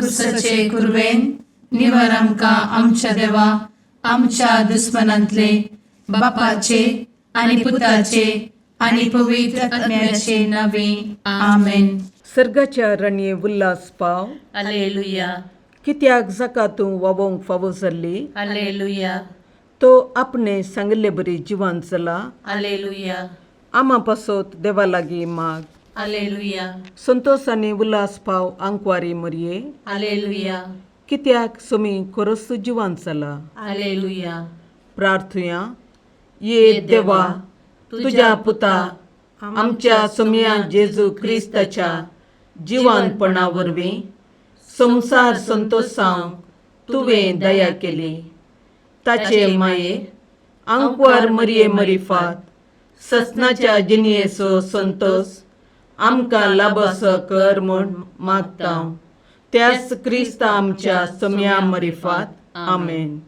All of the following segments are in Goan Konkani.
कुर्साचे कुरवेन निवर आमकां आमच्या देवा आमच्या दुस्मनांतले बापाचे आनी पुताचे आनी पवित्र आत्म्याचे नावे. आमेन. सर्गाच्या रणये उल्हास पाव. अलेलुया. कित्याक जाका तूं वावोवंक फावो जाल्ली, अलेलुया. तो आपणे सांगिल्ले बरी जिवान चला. अलेलुया. आमा पासत देवा लागीं माग. अलेलुया. संतोस आनी उल्हास पाव आंकवारी मरये. अलेलुया. कित्याक सुमी खरोच जिवान चला. अलेलुया. प्रार्थुया. ये देवा, तुज्या पुता आमच्या सोमया जेजू क्रिस्ताच्या जिवानपणा वरवीं संवसार संतोसांव तुवें दया केली. ताचे माये आंकवार मरये मरिफात ससनाच्या जिणयेचो संतोस आमकां लाबसो कर म्हूण मागता, त्याच क्रिस्ता आमच्या सोमया मरिफात. आमेन.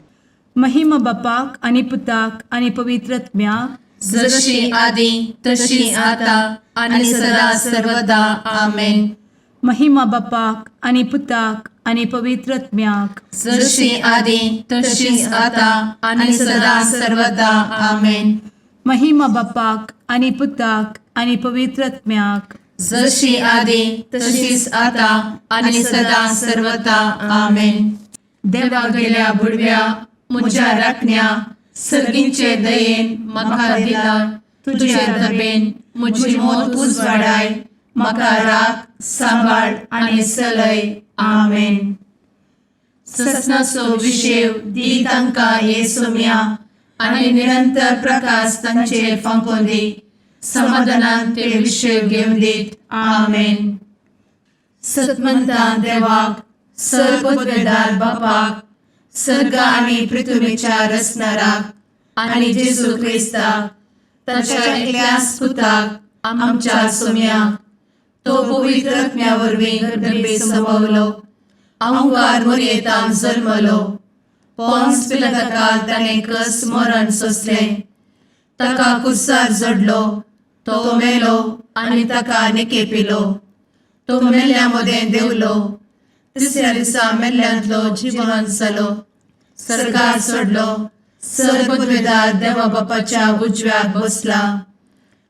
महिमा बापाक आनी पुताक आनी पवित्र आत्म्याक. जशी आदी तशी आता आणि सदा सर्वदा. आमेन. महिमा बापाक आनी पुताक आनी पवित्र आत्म्याक. जशी आदी तशीच आता आणि सदा सर्वदा. आमेन. महिमा बापाक आनी पुताक आनी पवित्र आत्म्याक. जशी आदी तशीच आता आणि सदा सर्वदा. आमेन. देवा गेल्या बुडव्या म्हज्या राखण्या, सर्गींचे दयेन म्हाका दिला तुझे दबेन म्हजी मोत उजवाडाय, म्हाका राख, सांबाळ आनी चलय. आमेन. ससनाचो विशेव दी तांकां ये सोम्या आनी निरंतर प्रकाश तांचेर फांकोवन दी, समाधानान ते विशेव घेवन दीत. आमेन. सतमंता देवाक, सर्वपदवेदार बापाक, सर्ग आनी पृथ्वीच्या रचणाराक आनी जेजू क्रिस्ताक ताच्या एकल्याच पुताक आमच्या सोम्याक, तो पवित्र आत्म्या वरवीं गर्भे संभवलो, अंकार मोरयेतान जल्मलो, पोन्स पिलाताकाल ताणें कस मरण सोंसलें, ताका कुर्सार जोडलो, तो मेलो आनी ताका निकेपिलो, तो मेल्ल्या मदें देंवलो, तिसऱ्या दिसा मेल्ल्यांतलो जिवन जालो, सरकार सोडलो, सर्वपदवेदार देवा बापाच्या उजव्याक बसला,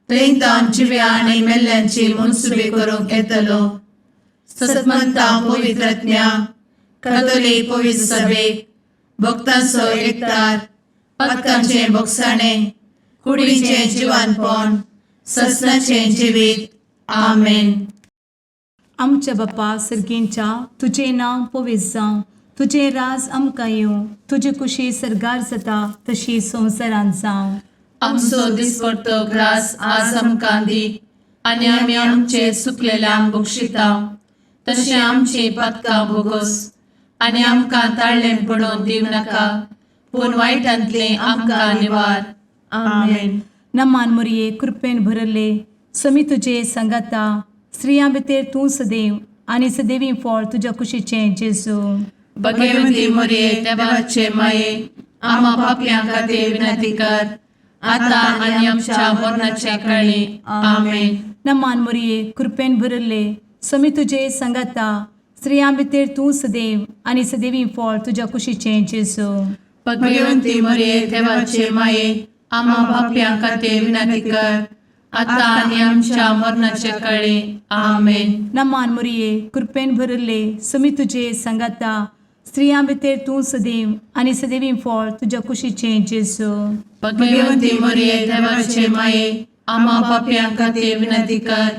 थंय तावन जिव्या आनी मेल्ल्यांची मनसुबी करूंक येतलो. सतमंता पवित्रज्ञा कथोलीक पवित्र सभेक, भक्तांचो एकतार, पातकांचें बोगसाणें, कुडीचें जिवानपण, ससनाचें जिवीत. आमेन. आमच्या बापा सर्गींच्या, तुजें नांव पवित्र जावं, तुजें राज आमकां येवं, तुजी कुशी सर्गार जाता तशी संवसारांत जावं. आमचो दिसपडतो ग्रास आज आमकां दी आनी आमी आमचे सुकलेल्यांक बक्षिता तशें आमची पातकां भोगोस आनी आमकां ताळ्ळें पडोवन दिवं नाका, पूण वायटांतलें आमकां निवार. आमेन. नमान मोरये, कृपेन भरले, समी तुजे सांगाता, स्त्रियां भितर तूं सदैव आनी सदैवी फळ तुज्या कुशीचें जेजू. भगवती मोरये, देवाचे माये, आमा पापयां खातीर विनंती कर, आतां आनी आमच्या मरणाच्या काळी. आमेन. नमान मोरये, कृपेन भरले, समी तुजे सांगाता, स्त्रियां भितर तूं सदैव आनी सदैवी फळ तुज्या कुशीचें जेजू. भगवंती मोरये, देवाचे माये, आमा पापयां खातीर विनंती कर, आतां आनी आमच्या मरणाच्या काळी. आमेन. नमान मोरये, कृपेन भरले, समी तुजे सांगाता, स्त्रियां भितर तूं सदैव आनी सदैवी फळ तुज्या कुशीचें जेजू. भगवंती मोरये, देवाचे माये, आमा पापयां खातीर विनंती कर,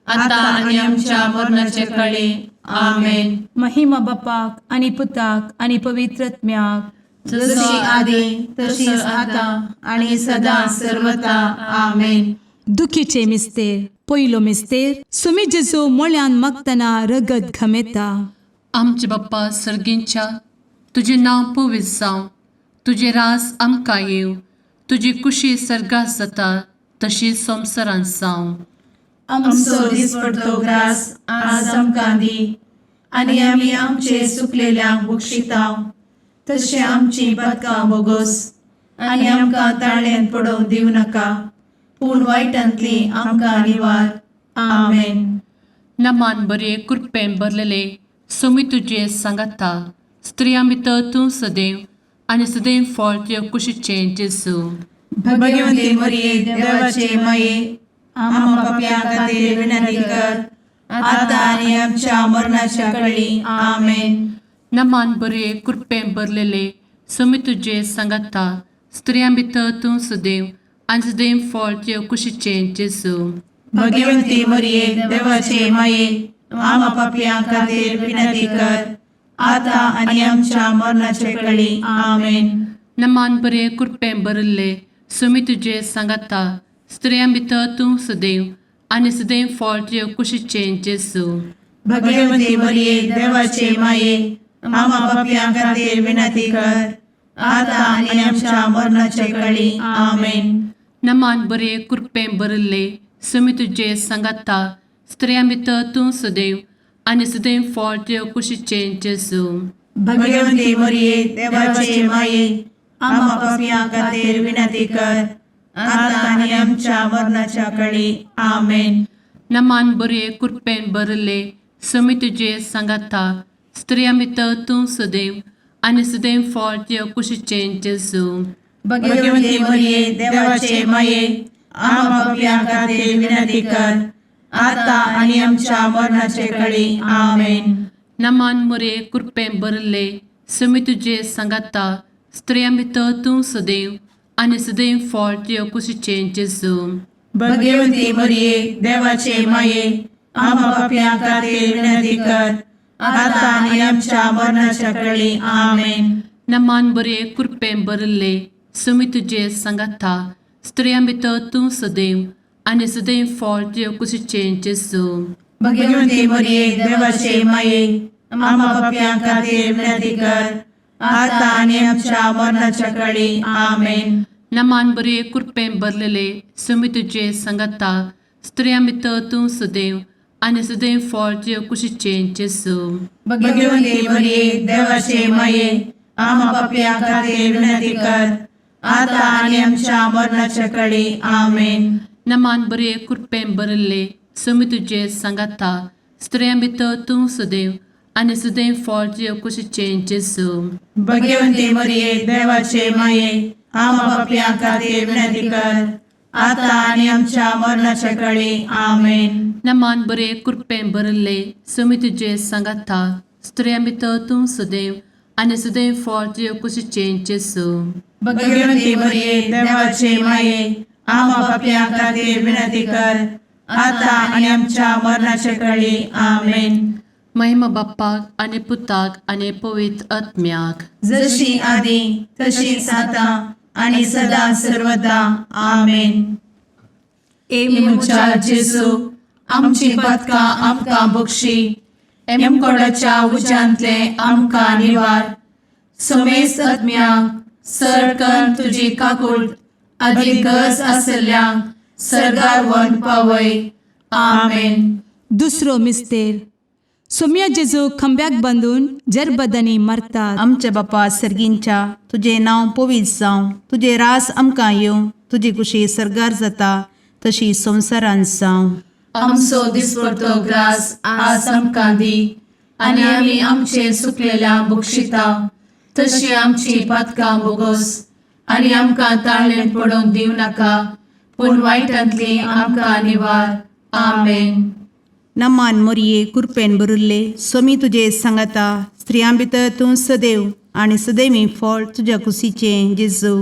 आतां आनी आमच्या मरणाच्या काळी. आमेन. महिमा बापाक आनी पुताक आनी पवित्र आत्म्याक. जशी आदी तशीच आतां आनी सदां सर्वता. आमेन. दुखीचे मिस्तेर. पयलो मिस्तेर. सुमी जेजू मोळ्यान मागतना रगत घमेता. आमचे बाप्पा सर्गींच्या, तुजें नांव पवित्र जावं, तुजें रास आमकां येवं, तुजी कुशी सर्गात जाता तशी संवसारांत जावं. आमचो दिसपडतो ग्रास आज आमकां दी आनी आमी आमचे सुकलेल्यांक बक्षिता तशें आमची पातकां बोगोस आनी आमकां ताळ्ळेन पडोवंक दिवं नाका, पूण वायटांतली आमकां निवार. आमेन. नमान बरे, कृपेन भरलेले, सोमी तुजे सांगाता स्त्रियां भितर तूं सदैव आनी सदैव फळ तुज्या कुशीचें जेजू. भगवंती मरिये, देवाचे माये, आम्हा पापयां खातीर विनंती कर, आता आनी आमच्या मरणाच्या कळी. आमेन. नमान बरे कृपें भरलेले, सोमी तुजे सांगाता स्त्रियां भितर तूं सदैव आनी सदैव फळ तुज्या कुशीचें जेजू. भगवंती मरिये, देवाचे माये, आम्हा पापयां खातीर विनंती कर, आता आनी आमच्या मरणाच्या कळी. आमेन. नमान बरे कृपें भरिल्ले, सोमी तुजे सांगाता स्त्रियां भितर तूं सदैव आनी सदैव फळ तुज्या कुशीचें जेजू. भगवंती मरिये, देवाचे माये, आम्हा पापयां खातीर विनंती कर, आता आनी आमच्या मरणाच्या कळी. आमेन. नमान बरे कृपें भरिल्ले, सोमी तुजे सांगाता स्त्रियां भितर तूं सदैव आनी सदैव फळ तुज्या कुशीचें जेजू. भगवंती मरिये, देवाचे माये, आम्हा पापयां खातीर विनंती कर, आता आनी आमच्या मरणाच्या कळी. आमेन. नमान बरे कृपेन भरिल्ले, सोमी तुजे सांगाता स्त्रियां भितर तूं सदैव आनी सदैव फळ तुज्या कुशीचें जेजू. भगवंती मरिये, देवाचे माये, आम्हा पापयां खातीर विनंती कर, आता आनी आमच्या मरणाचे कळी. आमेन. नमान मोरे कृपेन भरिल्ले, सोमी तुजे सांगाता स्त्रियां भितर तूं सदैव आनी सदैव फळ तुज्या कुशीचें जेजू. भगवंती मरिये, देवाचे माये, आम्हा पापयां खातीर विनंती कर, आता आनी आमच्या मरणाच्या कळी. आमेन. नमान बरे कृपेन भरिल्ले, सोमी तुजे सांगाता स्त्रियां भितर तूं सदैव आनी सदैव फळ तुज्या कुशीचें जेजू. भगवंती मरिये, देवाचे माये, आम्हा पापयां खातीर विनंती कर, आता आनी आमच्या मरणाच्या कळी. आमेन. नमान बरे कृपेन भरलेले, सोमी तुजे सांगाता स्त्रियां भितर तूं सदैव आनी सदैव फळ तुज्या कुशीचें जेजू. भगवंती मरिये, देवाचे माये, आम्हा पापयां खातीर विनंती कर, आता आनी आमच्या मरणाच्या कळी. आमेन. नमान बरे कृपेन भरिल्ले, सोमी तुजे सांगाता स्त्रियां भितर तूं सदैव आनी सदैव फळ तुज्या कुशीचें जेजू. भगवंती मरिये, देवाचे माये, आम्हा पापयां खातीर विनंती कर, आता आनी आमच्या मरणाच्या कळी. आमेन. नमान बरे कृपेन भरिल्ले, सोमी तुजे सांगाता स्त्रियां भितर तूं सदैव आनी सदैव फळ तुज्या कुशीचें जेजू. भगवंती मरिये, देवाचे माये, आम्हा पापयां खातीर विनंती कर, आता आनी आमच्या मरणाच्या कळी. आमेन. महिमा बाप्पाक आनी पुताक आनी पवित्र आत्म्याक. जशी आदी तशीच आता आणि सदा सर्वदा. आमेन. ए म्हज्या जेजू, आमची पातकां आमकां बक्षी, एमकोडाच्या उज्यांतले आमकां निवार, समेस्त आत्म्यांक सरकन तुजी काकूळ आदी गरज आसल्ल्यांक सर्गार व्हरून पावय. आमेन. दुसरो मिस्तेर. सोम्या जेजू खांब्याक बांदून जरबदांनी मारतात. आमच्या बापा सर्गींच्या, तुजें नांव पवित्र जावं, तुजें रास आमकां येवं, तुजी कुशी सर्गार जाता तशी संवसारांत जावं. आमचो दिसपडतो ग्रास आज आमकां दी, आनी आमी आमचे सुकलेल्या बक्षिता तशी आमची पातकां बोगोस, आनी आमकां ताळणें पडोवंक दिवं नाका, पूण वायटांतली आमकां निवार. आमेन. नमान मोरये, कुरपेन भरिल्ले, सोमी तुजे सांगाता, स्त्रियां भितर तूं सदैव आनी सदैवी फळ तुज्या कुशीचें जेजू.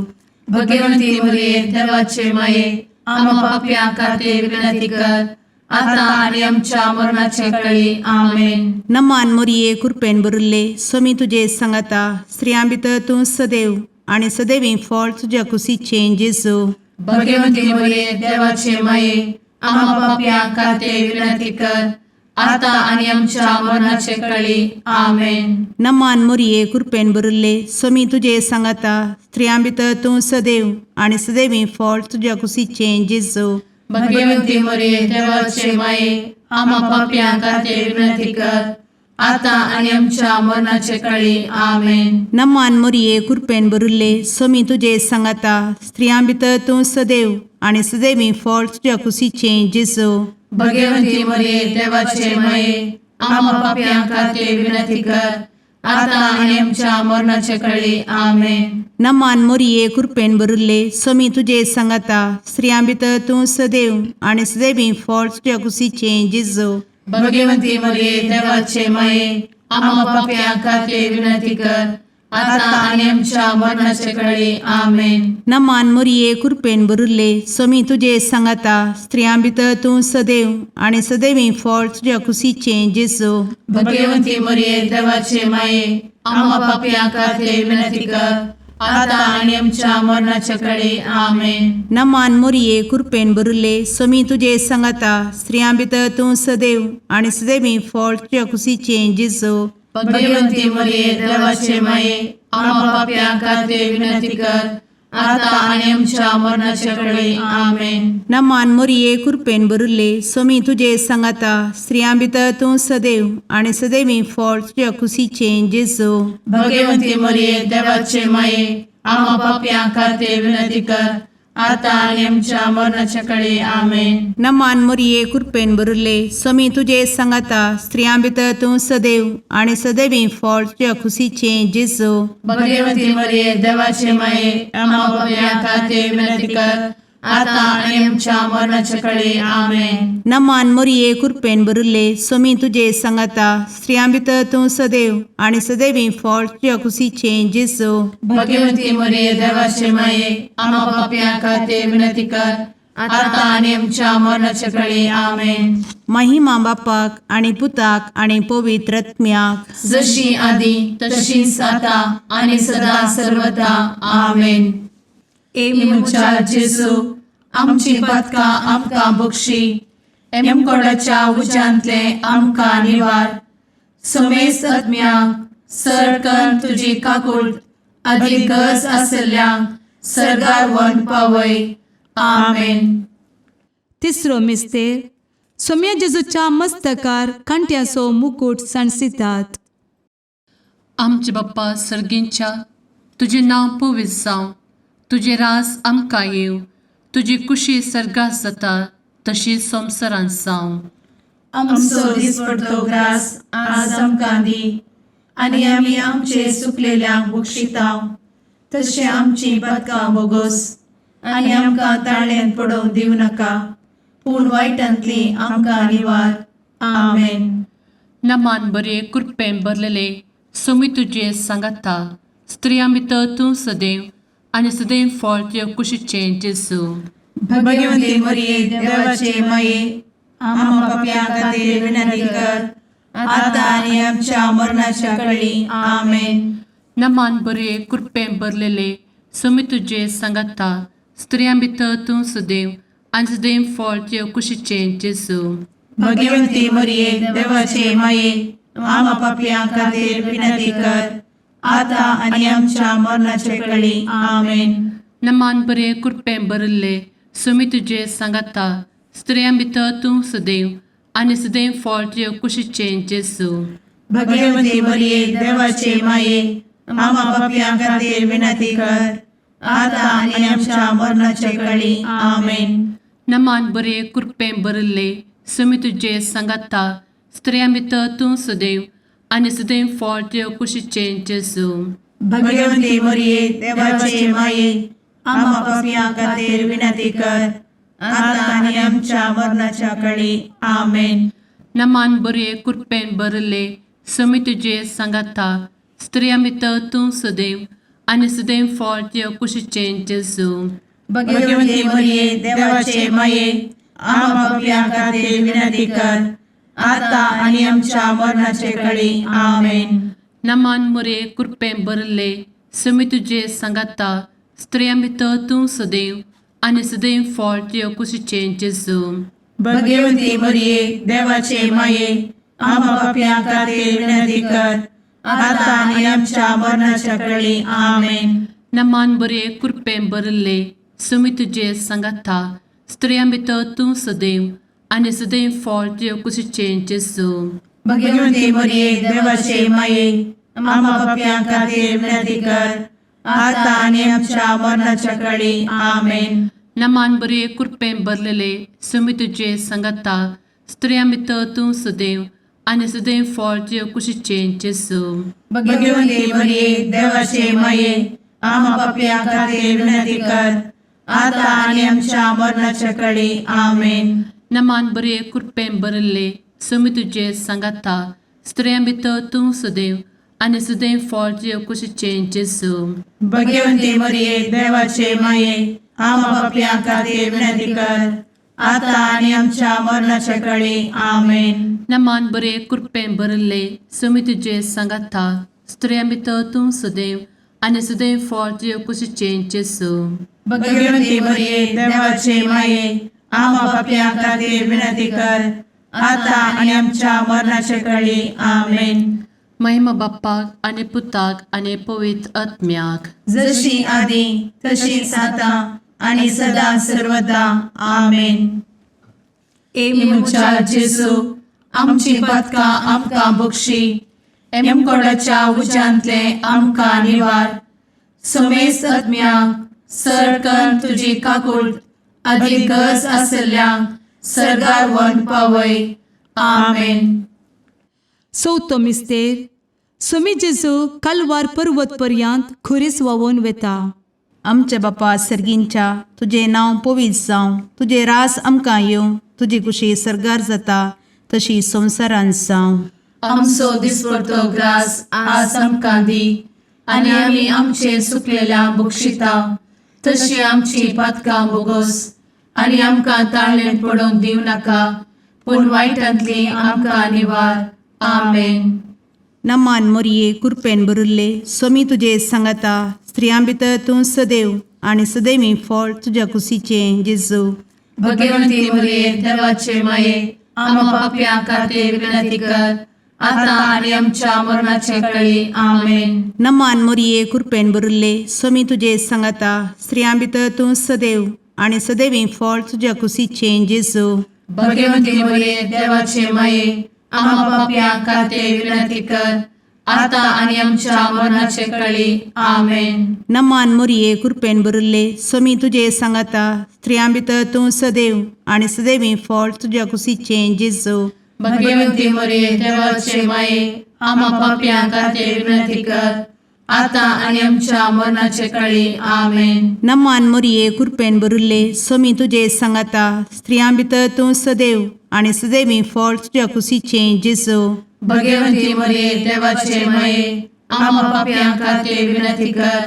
भगवंती मरिये, देवाचे माये, आम्हा पापयां खातीर विनंती कर, आता आनी आमच्या मरणाचे कळी. आमेन. नमान मोरये, कुरपेन भरिल्ले, सोमी तुजे सांगाता, स्त्रियां भितर तूं सदैव आनी सदैवी फळ तुज्या कुशीचें जेजू. भगवंती मरिये, देवाचे माये, आम्हा पापयां खातीर विनंती कर, आता आनी आमच्या मरणाचे कळी. आमेन. नमान मोरये, कुरपेन भरिल्ले, सोमी तुजे सांगाता, स्त्रियां भितर तूं सदैव आनी सदैवी फळ तुज्या कुशीचें जेजू. भगवंती मरिये, देवाचे माये, आम्हा पापयां खातीर विनंती कर, आता आनी आमच्या मरणाचे कळी. आमेन. नमान मोरये, कुरपेन भरिल्ले, सोमी तुजे सांगाता, स्त्रियां भितर तूं सदैव आनी सदैवी फळ तुज्या कुशीचें जेजू. भगवंती मरिये, देवाचे माये, आम्हा पापयां खातीर विनंती कर आतां आनी आमच्या मरणाचे कळी. आमेन. नमान मोरये, कृपेन भरिल्ले, स्वामी तुजे सांगाता. स्त्रियां भितर तूं सदैव आनी सदैवी फळ तुज्या कुशीचें जेजू. भगवंती मरिये, देवाचे माये, आम्हा पापयां खातीर विनंती कर आतां आनी आमच्या मरणाचे कळी. आमेन. नमान मोरये, कृपेन भरिल्ले, स्वामी तुजे सांगाता. स्त्रियां भितर तूं सदैव आनी सदैवी फळ तुज्या कुशीचें जेजू. भगवंती मरिये, देवाचे माये, आम्हा पापयां खातीर विनंती कर आतां आनी आमच्या मरणाचे कळी. आमेन. नमान मोरये, कृपेन भरिल्ले, स्वामी तुजे सांगाता. स्त्रियां भितर तूं सदैव आनी सदैवी फळ तुज्या कुशीचें जेजू. भगवंती मरिये, देवाचे माये, आम्हा पापयां खातीर विनंती कर आतां आनी आमच्या मरणाचे कळी. आमेन. नमान मोरये, कृपेन भरिल्ले, स्वामी तुजे सांगाता. स्त्रियां भितर तूं सदैव आनी सदैवी फळ तुज्या कुशीचें जेजू. भगवंती मरिये, देवाचे माये, आम्हा पापयां खातीर विनंती कर आतां आनी आमच्या मरणाचे कळी. आमेन. नमान मोरये, कृपेन भरिल्ले, स्वामी तुजे सांगाता. स्त्रियां भितर तूं सदैव आनी सदैवी फळ तुज्या कुशीचें जेजू. भगवंती मरिये, देवाचे माये, आम्हा पापयां खातीर विनंती कर आतां आनी आमच्या मरणाचे कळी. आमेन. नमान मोरये, कृपेन भरिल्ले, स्वामी तुजे सांगाता. स्त्रियां भितर तूं सदैव आनी सदैवी फळ तुज्या कुशीचें जेजू. भगवंती मरिये, देवाचे माये, आम्हा पापयां खातीर विनंती कर आतां आनी आमच्या मरणाचे कळी. आमेन. महिमा बापाक आनी पुताक आनी पवित्र आत्म्याक. जशी आदी तशीच आता आणि सदा सर्वदा. आमेन. ए म्हज्या जेजू, आमची पातकां आमकां बक्षी, एमकोडाच्या उज्यांतले आमकां निवार, समेस्त आत्म्यांक सरकन तुजी काकूळ आदी गरज आसल्ल्यांक सर्गार व्हरून पावय. आमेन. तिसरो मिस्तेर, सोम्या जेजूच्या मस्तकार कांट्याचो मुकूट सांडसितात. आमचे बाप्पा सर्गींच्या, तुजें नांव पवित्र जावं, तुजें राज आमकां येवं, तुजी कुशी सर्गात जाता तशी संवसारांत जावं. आमचो दिसपडतो ग्रास आज आमकां दी आनी आमी आमचे सुकलेल्यांक बक्षितांव तशें आमची पातकां बोगोस आनी आमकां ताळ्यान पडोवंक दिवं नाका, पूण वायटांतली आमकां निवार. आमेन. नमान बरे, कृपेन भरलेले, सोमी तुजे सांगाता. स्त्रियां भितर तूं सदैव आनी सदैव फळ तुज्या कुशीचें जेजू. भगवंती मरिये, देवाचे माये, आम्हा पापयां खातीर विनंती कर आता आनी आमच्या मरणाच्या कळी. आमेन. नमान बरे, कृपेन भरलेले, सोमी तुजे सांगाता. स्त्रियां भितर तूं सदैव आनी सदैव फळ तुज्या कुशीचें जेजू. भगवंती मरिये, देवाचे माये, आम्हा पापयां खातीर विनंती कर आता आनी आमच्या मरणाच्या कळी. आमेन. नमान बरे, कृपेन भरिल्ले, सोमी तुजे सांगाता. स्त्रियां भितर तूं सदैव आनी सदैव फळ तुज्या कुशीचें जेजू. भगवंती मरिये, देवाचे माये, आम्हा पापयां खातीर विनंती कर आता आनी आमच्या मरणाच्या कळी. आमेन. नमान बरे, कृपेन भरिल्ले, सोमी तुजे सांगाता. स्त्रियां भितर तूं सदैव आनी सदैव फळ तुज्या कुशीचें जेजू. भगवंती मरिये, देवाचे माये, आम्हा पापयां खातीर विनंती कर आता आनी आमच्या मरणाच्या कळी. आमेन. नमान बरे, कृपेन भरिल्ले, सोमी तुजे सांगाता. स्त्रियां भितर तूं सदैव आनी सदैव फळ तुज्या कुशीचें जेजू. भगवंती मरिये, देवाचे माये, आम्हा पापयां खातीर विनंती कर आता आनी आमच्या मरणाचे कळी. आमेन. नमान मुरे, कृपेन भरिल्ले, सोमी तुजे सांगाता. स्त्रियां भितर तूं सदैव आनी सदैव फळ तुज्या कुशीचें जेजू. भगवंती मरिये, देवाचे माये, आम्हा पापयां खातीर विनंती कर आता आनी आमच्या मरणाच्या कळी. आमेन. नमान बरे, कृपेन भरिल्ले, सोमी तुजे सांगाता. स्त्रियां भितर तूं सदैव आनी सदैव फळ तुज्या कुशीचें जेजू. भगवंती मरिये, देवाचे माये, आम्हा पापयां खातीर विनंती कर आता आनी आमच्या मरणाच्या कळी. आमेन. नमान बरे, कृपेन भरलेले, सोमी तुजे सांगाता. स्त्रियां भितर तूं सदैव आनी सदैव फळ तुजे कुशीचें जेजू. भगवंती मरिये, देवाचे माये, आमा पापयां खातीर विनंती कर, आता आनी आमच्या मरणाच्या कडी. आमेन. नमान बरे कृपेन भरिल्ले, स्वामी तुजे सांगाता, स्त्रियां भितर तूं सदैव आनी सदैव फळ तुजे कुशीचें जेजू. भगवंती मरिये, देवाचे माये, आमा पापयां खातीर विनंती कर, आता आनी आमच्या मरणाच्या कडी. आमेन. नमान बरे कृपेन भरिल्ले, स्वामी तुजे सांगाता, स्त्रियां भितर तूं सदैव आनी सदैव फळ तुजे कुशीचें जेजू. भगवंती मरिये, देवाचे माये, आमा पापयां खातीर विनंती कर, आता आनी आमच्या मरणाच्या कडी. आमेन. महिमा बाप्पाक आनी पुताक आनी पवित्र आत्म्याक, जशी आदी तशीच आता आणि सदा सर्वदा. आमेन. ए म्हज्या जेजू, आमची पातकां आमकां बक्षी, एमकोडाच्या उज्यांतले आमकां निवार, समेस्त आत्म्यांक सरकन तुजी काकूळ आदी गरज आसल्ल्यांक सर्गार व्हरून पावय. आमेन. चवथो मिस्तेर. स्वामी जेजू कालवार पर्वत पर्यंत खुरीस व्हांवून वता. आमच्या बापा सर्गींच्या, तुजें नांव पवित्र जावं, तुजें रास आमकां येवं, तुजी कुशी सर्गार जाता तशी संवसारांत जावं. आमचो दिसपडतो ग्रास आज आमकां दी, आनी आमी आमचे सुकलेल्या बक्षिता तशी आमची पातकां बोगोस, आनी आमकां ताळणेंत पडोवंक दिवं नाका, पूण वायटांतली आमकां निवार. आमेन. नमान मोरये, कुरपेन भरिल्ले, स्वामी तुजे सांगाता, स्त्रियां भितर तूं सदैव आनी सदैवी फळ तुज्या कुशीचें जेजू. भगवंती मरिये, देवाचे माये, आमा पापयां खातीर विनंती कर, आता आनी आमच्या मरणाचे कळी. आमेन. नमान मोरये, कुरपेन भरिल्ले, स्वामी तुजे सांगाता, स्त्रियां भितर तूं सदैव आनी सदैवी फळ तुज्या कुशीचें जेजू. भगवंती मरिये, देवाचे माये, आमा पापयां खातीर विनंती कर, आता आनी आमच्या मरणाचे कळी. आमेन. नमान मोरये, कुरपेन भरिल्ले, स्वामी तुजे सांगाता, स्त्रियां भितर तूं सदैव आनी सदैवी फळ तुज्या कुशीचें जेजू. भगवंती मरिये, देवाचे माये, आमा पापयां खातीर विनंती कर, आता आनी आमच्या मरणाचे कळी. आमेन. नमान मोरये, कुरपेन भरिल्ले, स्वामी तुजे सांगाता, स्त्रियां भितर तूं सदैव आनी सदैवी फळ तुज्या कुशीचें जेजू. भगवंती मरिये, देवाचे माये, आमा पापयां खातीर विनंती कर,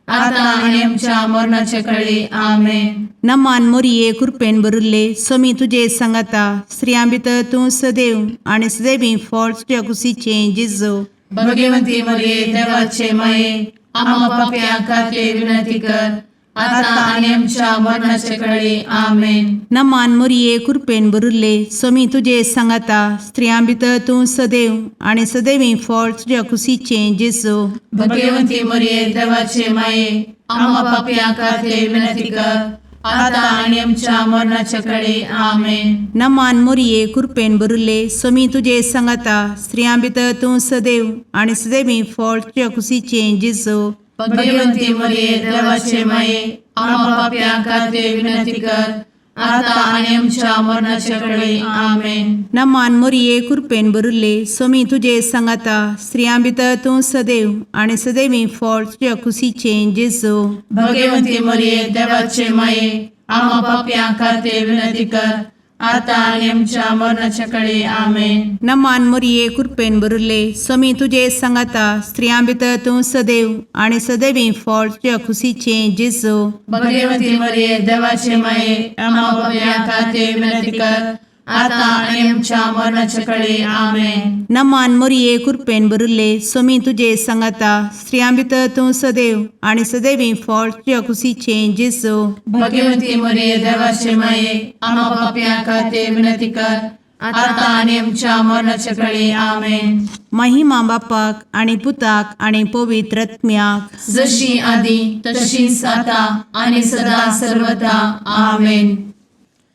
आता आनी आमच्या मरणाचे कळी. आमेन. नमान मोरये, कुरपेन भरिल्ले, स्वामी तुजे सांगाता, स्त्रियां भितर तूं सदैव आनी सदैवी फळ तुज्या कुशीचें जेजू. भगवंती मरिये, देवाचे माये, आमा पापयां खातीर विनंती कर, आता आनी आमच्या मरणाचे कळी. आमेन. नमान मोरये, कुरपेन भरिल्ले, स्वामी तुजे सांगाता, स्त्रियां भितर तूं सदैव आनी सदैवी फळ तुज्या कुशीचें जेजू. भगवंती मरिये, देवाचे माये, आमा पापयां खातीर विनंती कर, आता आनी आमच्या मरणाच्या कळी. आमेन. नमान मोरये, कुरपेन भरिल्ले, स्वामी तुजे सांगाता, स्त्रियां भितर तूं सदैव आनी सदैवी फळ तुज्या कुशीचें जेजू. भगवंती मरिये, देवाचे माये, आमा पापयां खातीर विनंती कर, आता आनी आमच्या मरणाच्या कळी. आमेन. नमान मोरये, कुरपेन भरिल्ले, स्वामी तुजे सांगाता, स्त्रियां भितर तूं सदैव आनी सदैवी फळ तुज्या कुशीचें जेजू. भगवंती मरिये, देवाचे माये, आमा पापयां खातीर विनंती कर, आता आनी आमच्या मरणाच्या कळी. आमेन. नमान मोरये, कुरपेन भरिल्ले, स्वामी तुजे सांगाता, स्त्रियां भितर तूं सदैव आनी सदैवी फळ तुज्या कुशीचें जेजू. भगवंती मरिये, देवाचे माये, आमा पापयां खातीर विनंती कर, आता आनी आमच्या मरणाच्या कळी. आमेन. नमान मोरये, कुरपेन भरिल्ले, स्वामी तुजे सांगाता, स्त्रियां भितर तूं सदैव आनी सदैवी फळ तुज्या कुशीचें जेजू. भगवंती मरिये, देवाचे माये, आमा पापयां खातीर विनंती कर, आता आनी आमच्या मरणाच्या कळी. आमेन. महिमा बापाक आनी पुताक आनी पवित्र आत्म्याक, जशी आदी तशीच आता आणि सदा सर्वदा. आमेन.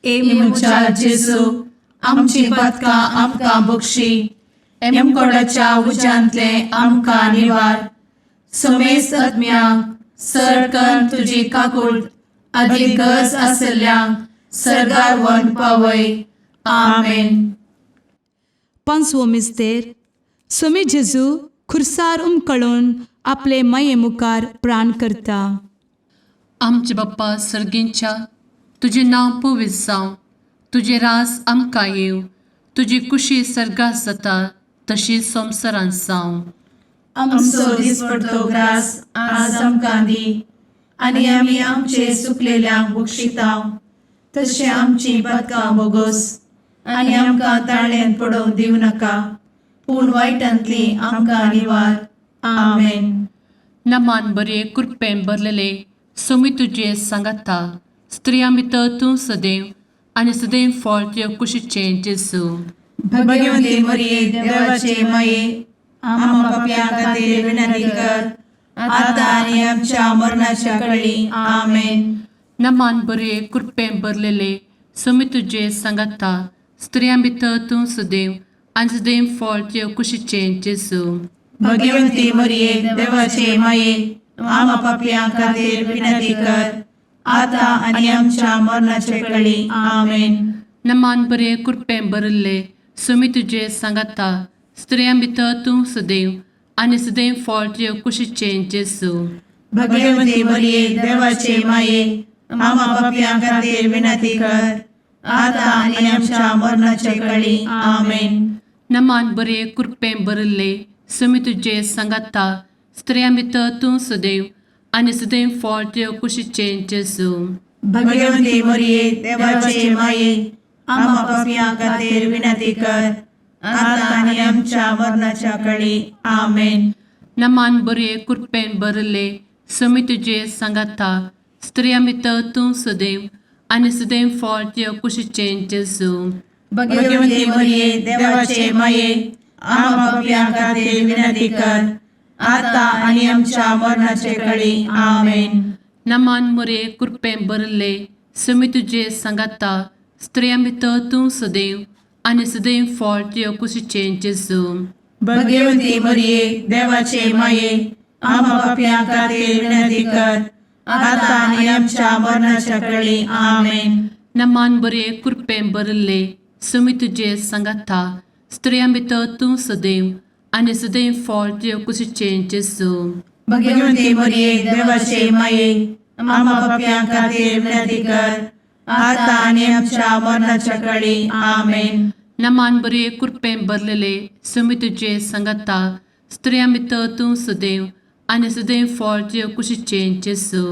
ए म्हज्या जेजू, आमची पातकां आमकां बक्षी, एमकोडाच्या उज्यांतले आमकां निवार, समेस्त आत्म्यांक सरकन तुजी काकूळ आदी गरज आसल्ल्यांक सर्गार व्हरून पावय. आमेन. पांचवो मिस्तेर सोमी जेजू खुर्सार उमकळून आपले माये मुखार प्राण करता. आमचे बाप्पा सर्गींच्या, तुजें नांव पवित्र जावं, तुजें राज आमकां येवं, तुजी कुशी सर्गात जाता तशी संवसारांत जावं. आमचो दिसपडतो ग्रास आज आमकां दी आनी आमी आमचे सुकलेल्यांक बक्षितांव तशें आमची पदकां बोगोस आनी आमकां ताळ्यान पडोवंक दिवं नाका पूण वायटांतली आमकां निवार. आमेन. नमान बरे कृपेन भरलेले सोमी तुजे सांगाता, स्त्रियां भितर तूं सदैव आनी सदैव फळ तुजे कुशीचें जेजू. भगवंती मरिये, देवाचे माये, आम्हा पापयां खातीर विनंती कर आता आनी आमच्या मरणाच्या कळी. आमेन. नमान बरे कृपेन भरलेले सोमी तुजे सांगाता, स्त्रियां भितर तूं सदैव आनी सदैव फळ तुजे कुशीचें जेजू. भगवंती मरिये, देवाचे माये, आम्हा पापयां खातीर विनंती कर आता आनी आमच्या मरणाच्या कळी. आमेन. नमान बरे कृपेन भरिल्ले सोमी तुजे सांगाता, स्त्रियां भितर तूं सदैव आनी सदैव फळ तुजे कुशीचें जेजू. भगवंती मरिये, देवाचे माये, आम्हा पापयां खातीर विनंती कर आता आनी आमच्या मरणाच्या कळी. आमेन. नमान बरे कृपेन भरिल्ले सोमी तुजे सांगाता, स्त्रियां भितर तूं सदैव आनी सदैव फळ तुजे कुशीचें जेजू. भगवंती मरिये, देवाचे माये, आम्हा पापयां खातीर विनंती कर आता आनी आमच्या मरणाच्या कळी. आमेन. नमान बरे कृपेन भरिल्ले सोमी तुजे सांगाता, स्त्रियां भितर तूं सदैव आनी सदैव फळ तुजे कुशीचें जेजू. भगवंती मरिये, देवाचे माये, आम्हा पापयां खातीर विनंती कर आता आनी आमच्या मरणाचे कळी. आमेन. नमान मोरे कृपेन भरिल्ले सोमी तुजे सांगाता, स्त्रियां भितर तूं सदैव आनी सदैव फळ तुजे कुशीचें जेजू. भगवंती मरिये, देवाचे माये, आम्हा पापयां खातीर विनंती कर आता आनी आमच्या मरणाच्या कळी. आमेन. नमान बरे कृपेन भरिल्ले सोमी तुजे सांगाता, स्त्रियां भितर तूं सदैव आनी सदैव फळ तुजे कुशीचें जेजू. भगवंती मरिये, देवाचे माये, आम्हा पापयां खातीर विनंती कर आता आनी आमच्या मरणाच्या कळी. आमेन. नमान बरे कृपेन भरलेले सोमी तुजे सांगाता, स्त्रियां भितर तूं सदैव आनी सदैव फळ तुजे कुशीचें जेजू.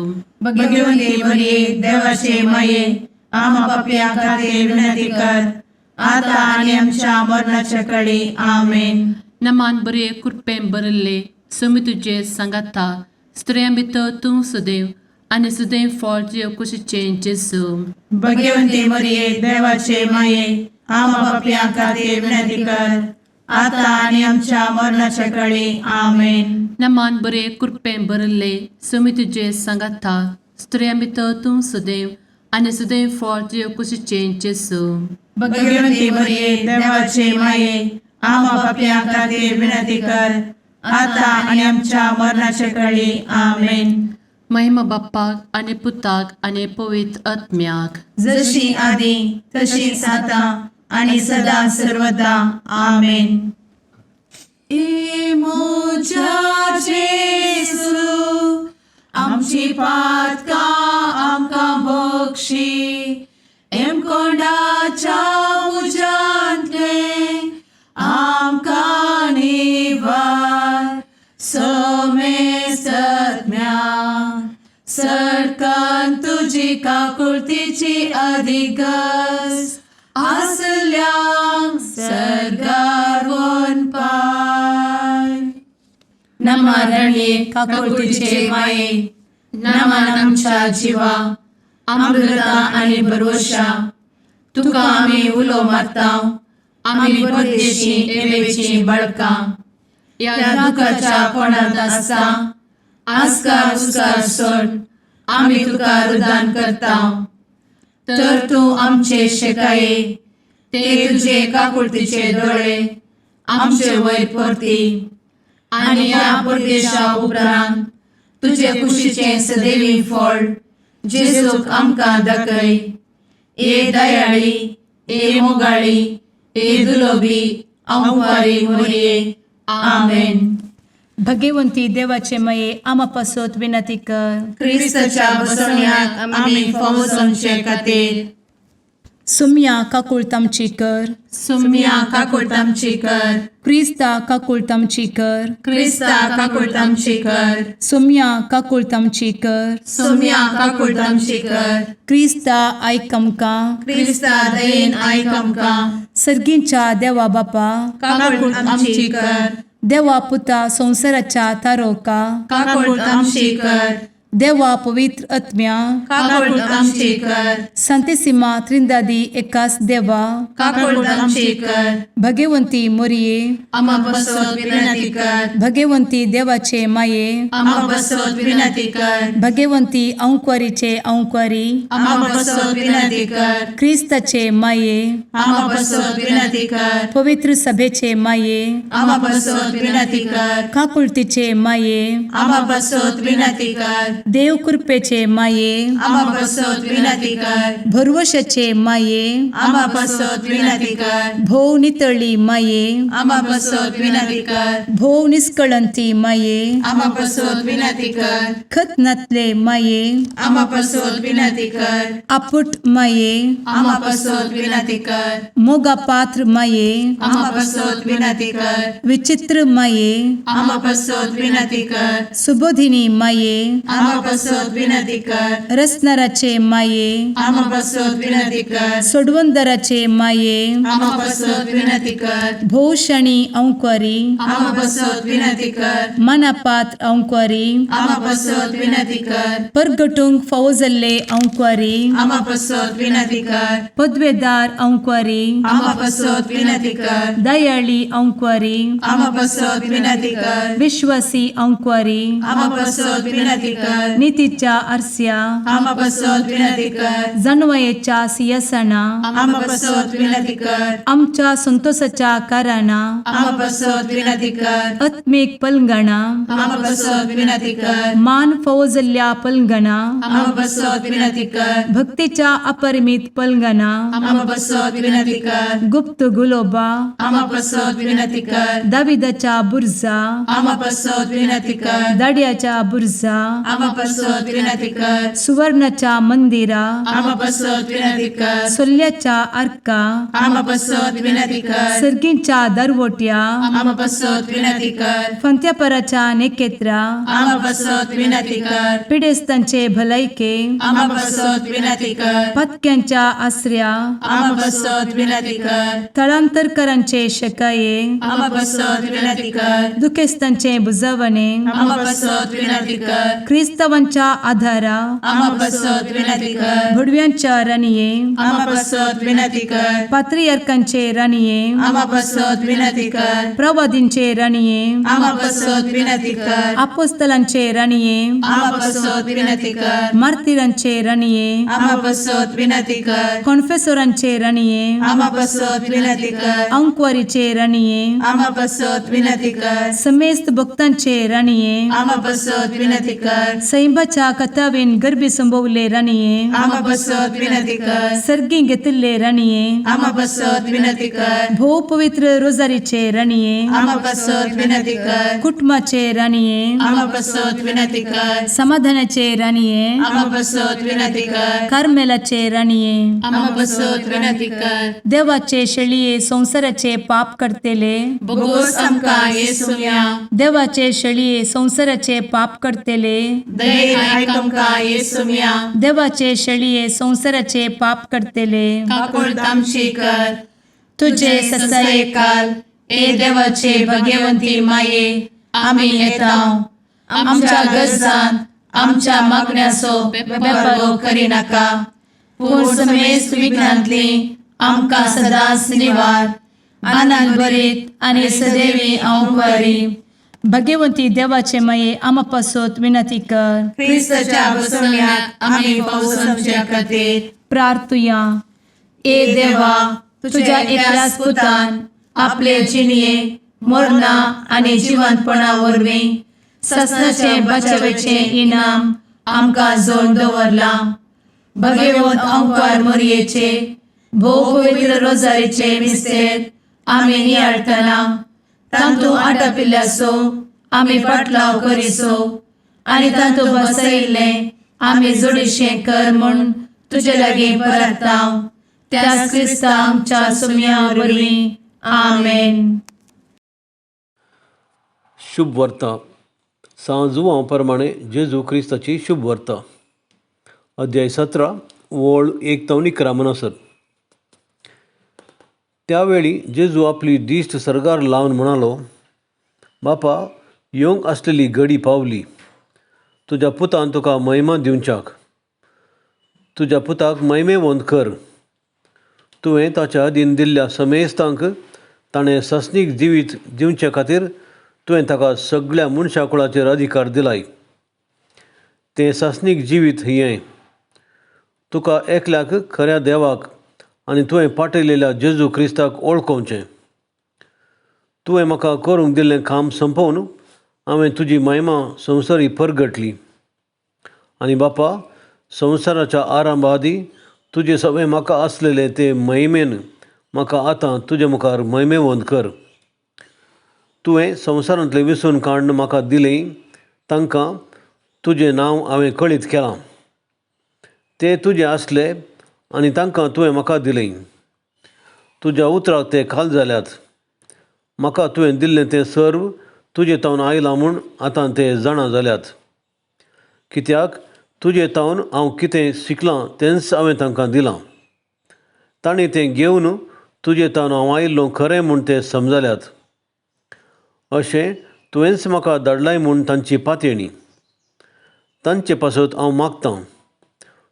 भगवंती मरिये, देवाचे माये, आम्हा पापयां खातीर विनंती कर आता आनी आमच्या मरणाच्या कळी. आमेन. नमान बरे कृपेन भरिल्ले सोमी तुजे सांगाता, स्त्रियां भितर तूं सदैव आनी सदैव फळ तुजे कुशीचें जेजू. भगवंती मरिये, देवाचे माये, आम्हा पापयां खातीर विनंती कर आता आनी आमच्या मरणाच्या कळी. आमेन. नमान बरे कृपेन भरिल्ले सोमी तुजे सांगाता, स्त्रियां भितर तूं सदैव आनी सदैव फळ तुजे कुशीचें जेजू. भगवंती मरिये, देवाचे माये, आम्हा पापयां खातीर विनंती कर आता आनी आमच्या मरणाच्या कळी. आमेन. महिमा बाप्पाक आनी पुताक आनी पवित्र आत्म्याक, जशी आदी तशीच आता आणि सदा सर्वदा. आमेन. ए म्हज्या जेजू, आमची पातकां आमकां बक्षी, एमकोंडाच्या उज्यांतलें आमकां निवार. समेस्तज्ञा सरकान तुजी काकुळतीची अधिगस आसल्यांक सर्गार वनपाय. नमरणये काकुळतीचे माये, नमन आमच्या जिवा, अमृता आणि भरवशा, तुका आमी उलो मारता, आमी परदेशी एवेची बळकां, ह्या दुखाच्या कोणांत आसता आस्कार उस्कार सोड आमी तुका रुदान करता, तर तूं आमचे शेकाये ते तुजे काकुळतीचे दोळे आमचे वयर परती आनी ह्या परदेशा उपरांत तुजे कुशीचें सदैवी फळ जेजूक आमकां दाखय. ए दयाळी, ए मोगाळी, ए दुलोबी आंवकारी मोरये. आमेन. भगवंती देवाचे मये आमा पासत विनंती कर. क्रिस्ताच्या बसवण्याक आमी फावो जावचे खातीर. सुम्या काकुळट आमची कर. सुम्या काकुळट आमची कर. क्रिस्ता काकुळट आमची कर. क्रिस्ता काकुळट आमची कर. सुम्या काकुळट आमची कर. सुम्या काकुळट आमची कर. क्रिस्ता आयक आमकां. क्रिस्ता दयेन आयक आमकां. सर्गींच्या देवा बापा, काकुळट आमची कर. देवा पुता संवसाराच्या तारोका, काकुळट आमची कर. देवा पवित्र आत्म्या, काकुळट आमची कर. संतेसिमा त्रिंदादी एकास देवा, काकुळट आमची कर. भगवंती मोरये, आमा पासत विनंती कर. भगवंती देवाचे माये, आमा पासत विनंती कर. भगवंती अंकवारीचे अंकवारी, आमा पासत विनंती कर. क्रिस्ताचे माये, आमा पासत विनंती कर. पवित्र सभेचे माये, आमा पासत विनंती कर. काकुळतीचे माये, आमा पासत विनंती कर. देव कृपेचे माये, आमा पासत विनंती कर. भरवशाचे माये, आमा पासत विनंती कर. भोव नितळी माये, आमा पासत विनंती कर. भोव निष्कळंती माये, आमा पासत विनंती कर. खत नातले माये, आमा पासत विनंती कर. आपुट माये, आमा पासत विनंती कर. मोगा पात्र माये, आमा पासत विनंती कर. विचित्र माये, आमा पासत विनंती कर. सुबोधिनी माये, आमा पासत विनंती कर. रसनाराचे माये, आमा पासत विनंती कर. सोडवंदराचे माये, आमा पासत विनंती कर. भोवशणी अंकवारी, आमा पासत विनंती कर. मनापात्र अंकवारी, आमा पासत विनंती कर. परगटूंक फावो जाल्ले अंकवारी, आमा पासत विनंती कर. पदवेदार अंकवारी, आमा पासत विनंती कर. दयाळी अंकवारी, आमा पासत विनंती कर. विश्वासी अंकवारी, आमा पासत विनंती कर. नितीच्या आरस्या, आमा पासत विनंती कर. जानवयेच्या सिंहासना, आमा पासत विनंती कर. आमच्या संतोषाच्या कारणां, आमा पासत विनंती कर. आत्मीक पलंगणा, आमा पासत विनंती कर. मान फावो जाल्ल्या पलंगणा, आमा पासत विनंती कर. भक्तीच्या अपरिमित पलंगणा, आमा पासत विनंती कर. गुप्त गुलोबा, आमा पासत विनंती कर. दाविदाच्या बुर्जा, आमा पासत विनंती कर. दाड्याच्या बुर्जा, आमा पासत विनंती कर. सुवर्णाच्या मंदिरा, आमा पासत विनंती कर. सोल्ल्याच्या आर्का, आमा पासत विनंती कर. सर्गींच्या दरवट्या, आमा पासत विनंती कर. फंत्यापराच्या नेकेत्रा, आमा पासत विनंती कर. पिडेस्तांचे भलायके, आमा पासत विनंती कर. पत्क्यांच्या आसऱ्या, आमा पासत विनंती कर. थळांतरकरांचे शकाये, आमा पासत विनंती कर. दुखेस्तांचे बुजवणे, आमा पासत विनंती कर. क्रिस्तावांच्या आधारा, आमा पासत विनंती कर. भुडव्यांच्या राणये, आमा पासत विनंती कर. पात्रियार्कांचे राणये, आमा पासत विनंती कर. प्रवादींचे राणये, आमा पासत विनंती कर. आपोस्तलांचे राणये, आमा पासत विनंती कर. मार्तिरांचे राणये, आमा पासत विनंती कर. कॉन्फेसोरांचे राणये, आमा पासत विनंती कर. अंकवारीचे राणये, आमा पासत विनंती कर. समेस्त भक्तांचे राणये, आमा पासत विनंती कर. सैंबाच्या कथावेन गर्भी संभवले राणये, आमा पासत विनंती कर. सर्गी घेतिल्ले राणये, आमा पासत विनंती कर. भोव पवित्र रोजारीचे राणये, आमा पासत विनंती कर. कुटुंबाचे राणये, आमा पासत विनंती कर. समाधानाचे राणये, आमा पासत विनंती कर. कार्मेलाचे राणये, आमा पासत विनंती कर. देवाचे शेळये संवसाराचे पाप करतेले, बोगोस आमकां येसुम्या. देवाचे शेळये संवसाराचे पाप करतेले, दयेन आयक आमकां येसुम्या. देवाचे शेळये संवसाराचे पाप करतेले, काकुळट आमची कर. तुझे ससायेकाल ए देवाचे भगवंती माये, आमी येता. आमच्या गरजान आमच्या मागण्याचो बेपारो करिनाका, पूण समेस्त विघ्नांतली आमकां सदांच निवार. आनंद भरीत आनी सदैवी अंकवारी. भगवंती देवाचे माये आमा पासत विनंती कर. क्रिस्ताच्या बसवण्याक आमी फावो समच्या खातीर. प्रार्थुया. ए देवा, तुझ्या एकल्याच पुतान आपले जिणये मरणा आनी जिवंतपणा वरवीं ससनाचें बचावेचें इनाम आमकां जोड दवरलां. भगवंत अंकार मोरयेचे भोव पवित्र रोजारीचे मिस्तेर आमी नियाळटना तांतू आटापिल्ल्याचो आमी पाटलाव करिसो आनी तांतू बसयिल्लें आमी जोडीशें कर म्हूण तुजे लागीं परताव त्याच क्रिस्ता आमच्या सुमया वरवीं. आमेन. शुभ वार्ता सांव जुवांव प्रमाणे जेजू क्रिस्ताची शुभ वार्ता, अध्याय 17 वळ 1 तावन 11 म्हणसर. त्या वेळी जेजू आपली दिश्ट सर्गार लावन म्हणालो, बापा, येवंक आसलेली घडी पावली, तुज्या पुतान तुका महिमा दिवच्याक, तुज्या पुताक महिमेवंत कर. तुवें ताच्या अधीन दिल्ल्या समेस्तांक ताणें सासणीक जिवीत दिवचे खातीर तुवें ताका सगळ्या मनशा कुळाचेर अधिकार दिलाय. तें सासणीक जिवीत हें, तुका एकल्याक खऱ्या देवाक आनी तुवें पाठयलेल्या जेजू क्रिस्ताक वळखोवचें. तुवें म्हाका करूंक दिल्लें काम सोंपोवन हांवें तुजी महिमा संवसारी परगटली. आनी बापा, संवसाराच्या आरंभा आदीं तुजे सगळें म्हाका आसलेलें ते महिमेन म्हाका आतां तुजे मुखार महिमेवंत कर. तुवें संवसारांतलें विसून काडून म्हाका दिलें तांकां तुजें नांव हांवें कळीत केलां. ते तुजे आसले आनी तांकां तुवें म्हाका दिलें. तुज्या उतराक ते खाल जाल्यात. म्हाका तुवें दिल्लें तें सर्व तुजे तावन आयलां म्हूण आतां ते जाणा जाल्यात. कित्याक तुजे तावन हांव कितें शिकलां तेंच हांवें तांकां दिलां. तांणी तें घेवन तुजे तावन हांव आयिल्लो खरें म्हूण ते समजल्यात. अशें तुवेंच म्हाका धाडलाय म्हूण तांची पातयेणी. तांचे पासत हांव मागतां,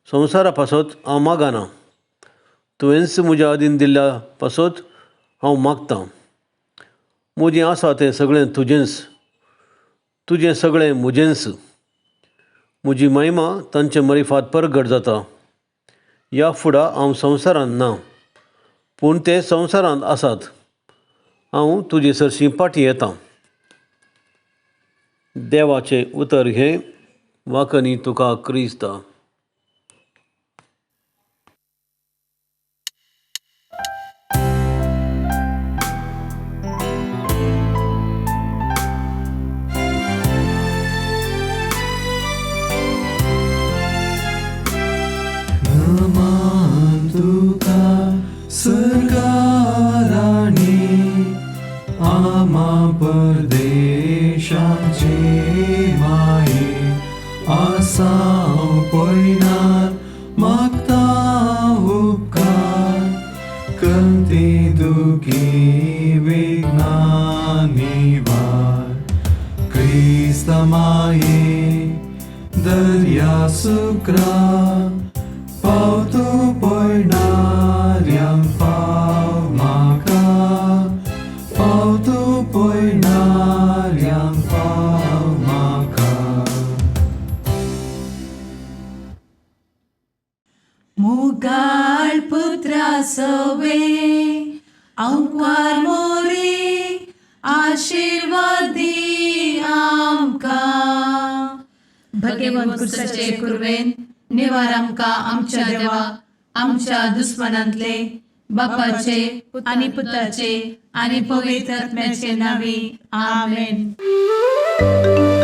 संवसारा पासत हांव मागना. तुवेंच म्हज्या अधीन दिल्ल्या पासत हांव मागतां. म्हजें आसा तें सगळें तुजेंच, तुजें सगळें म्हजेंच. म्हजी महिमा तांचे मरिफात परगट जाता. ह्या फुडा हांव संवसारांत ना, पूण ते संवसारांत आसात. हांव तुजे सरशीं फाटीं येतां. देवाचें उतर हें. वाकनी तुका क्रिस्ता. नमान तुका सर्गाराणी, आमा परदेशाचे माये, आसाव पयनार मागता उपकार, कंती दुखी विघ्ना निवार. क्रिस्त माये दर्या सुक्रा, पावतो पयणाऱ्यांक पाव म्हाका, पावतो पयणाऱ्यांक पाव म्हाका. मुगाळ पुत्रा सवे अंकवार मोरे आशिर्वादी आमकां. भगवंत कुर्साचे कुर्वेन निवार आमकां आमच्या देवा आमच्या दुस्मनांतले बापाचे आनी पुताचे आनी पवित्र आत्म्याचे नांवी. आमेन. आमेन.